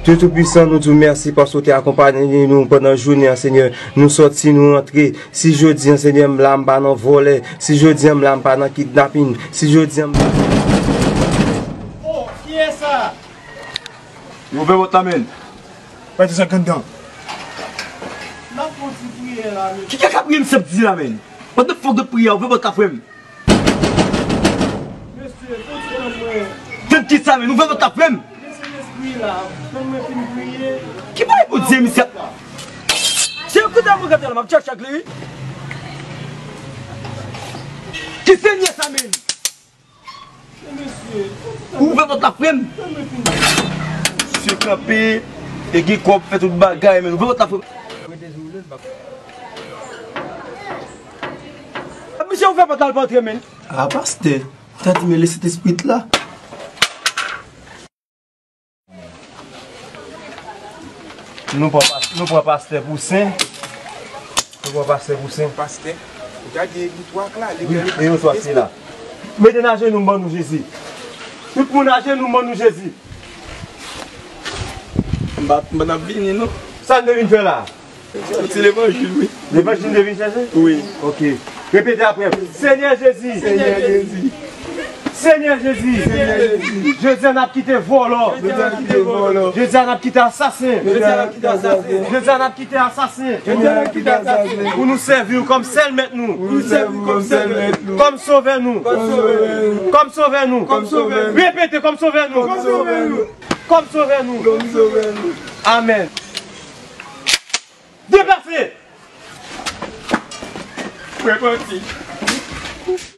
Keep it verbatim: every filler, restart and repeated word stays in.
Dye Toupisan, nou di w mèsi paske w te akonpaye nou pandan jounen an, Senyè. Nou sòti, nou rantre. Si jodi an, Senyè, m la, m pa nan vòlè. Si jodi an, m la, m pa nan kidnapin. Si jodi an, m pa... Oh, kiyès sa? Ouvè pòt la, men. Pati sa kandan. N ap fè yon ti priyè la, men. Ki kaka priyè misye ap di la, men? What the fuck de priyè? Ouvè pòt la, frè m. Mesye, fò ti tann mwen. Tann kisa, men? Ouvè pòt la, frè m. Lese lespri la. Tann mwen fin priye. Ki bagay Bondye, misye? Se yon kote mwen gade la, m ap tchèk chak li, wi. Ki senyè sa, men? Mesye, fò ti tann mwen. Ouvè pòt la, frè m. Tann mwen fin priye. Misye kanpe, e gen kòb, fè tout bagay, men ouvè pòt la, frè m. Misye ouvè pòt la, l pa antre, men. A, pastè, ta di men lese tespri la. Nou pran pas-, nou pran pastè pou sen. Nou pran pastè pou sen. Pastè, gade li twa k la, li... Wi, e yo twa ki la. Mete n ajenou, m ban nou Jezi. Tout moun ajenou, m ban nou Jezi. M pa, m pa t ap vini, non. Sa n te vin fè la? Soti levanjil, wi. Levanjil de vin chèche? Wi. Ok. Repete apre m. Senyè Jezi. Senyè Jezi. Senyè Jezi. Senyè Jezi. Jodi a n ap kite vòlò. Jodi a n ap kite vòlò. Jodi a n ap kite asasen. Jodi a n ap kite asasen. Jodi a n ap kite asasen. Jodi a n ap kite asasen. Pou nou sèvi w kòm sèl mèt nou. Pou nou sèvi w kòm sèl mèt nou. Kòm sovè nou. Kòm sovè nou. Kòm sovè nou. Kòm sovè nou. Repete, kòm sovè nou. Kòm sovè nou. Kòm sovè nou. Kòm sovè nou. Amèn. Deplase! Repanti.